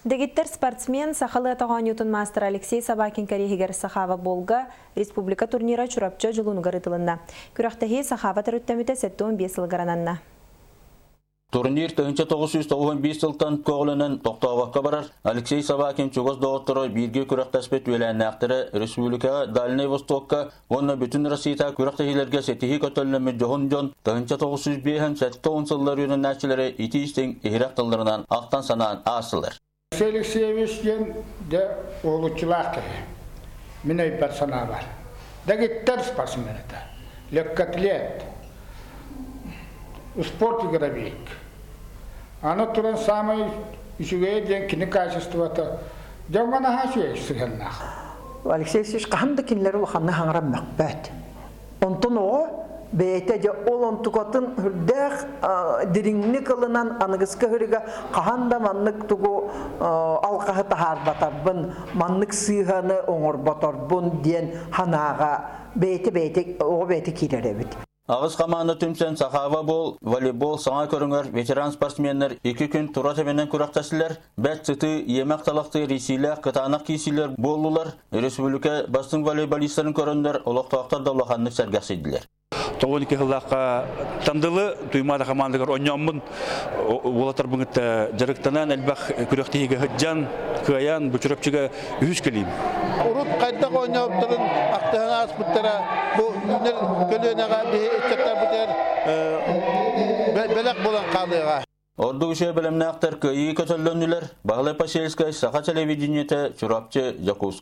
Дэгиттэр спортсмен, сахалыы атах оонньуутун маастара Алексей Собакин кэриэһигэр Сахава-болга республика турнира Чурапчы Одьулуунугар ыытылынна. Күрэхтэһии Сахава төрүттэммитэ 75 сылыгар ананна. Турнир 1995 сылтан көҕүлэнэн тохтообокко барар. Алексей Собакин чугас доҕотторо бииргэ күрэхтэспит үөлээннээхтэрэ республикаҕа Дальнай Востокка уонна бүтүн Россията күрэхтэһиилэргэ ситиһии көтөллөммүт дьоһун дьон 1905-70 сыллар үөрэнээччилэрэ итии-истиҥ иһирэх тылларынан ахтан-санаан аастылар. Алексей Алексеевич диэн дьэ уһулуччулаах киһи. Мин өйбөр санаабар. Дэгиттэр спортсмен этэ. Легкоатлет. Спорт игровик. Аны туран саамай үчүгэйэ диэн кини качествота дьоҥҥо наһаа үчүгэй сыһыаннаах. Алексей Алексеевич хаһан да кинилэри улаханнык хаҥыран мөхпөт. Онтон оҕо бэйэтэ дьэ ол онтукатын үрдээх дириҥник ылынан аныгыскы ыһырыга хаһан да маннык тугу алҕаһы таһаарбатарбын, маннык сыыһаны оҥорботорбун диэн санааҕа бэйэтэ бэйэтэ оҕо бэйэтэ киирэр эбит. Аҕыс хамаанда түмсэн Сахава бол, волейбол саҥа көрүҥэр ветеран спортсменнар икки күн тура тэбэнэн күрэхтэстилэр. Бэрт сытыы, иэмэх талахтыы эрийсиилээх кытаанах киирсиилэр буоллулар. Өрөспүүбүлүкэ бастыҥ волейболистарын көрөннөр олохтоохтор да улаханнык сэргэхсийдилэр. 92 сыллаахха Тандылы Туймаада хамаандыгар онньооммун уолаттарбын кытта дьарыктанан элбэх күрэхтэһиигэ сылдьан, кыайан бу Чурапчыга үһүс кэлиим. Урут хайдах оонньообуттарын ахтыһан ааспыттара бу үүнэр көлүөнэҕэ биһи ыччаттарбытыгар бэлэх буолан хаалыаҕа. Ордук үчүгэй бэлэмнээхтэр кыайыы көтөллөннүлэр. Баһылай Посельскай, Саха телевидениетэ, Чурапчы, Дьокуускай.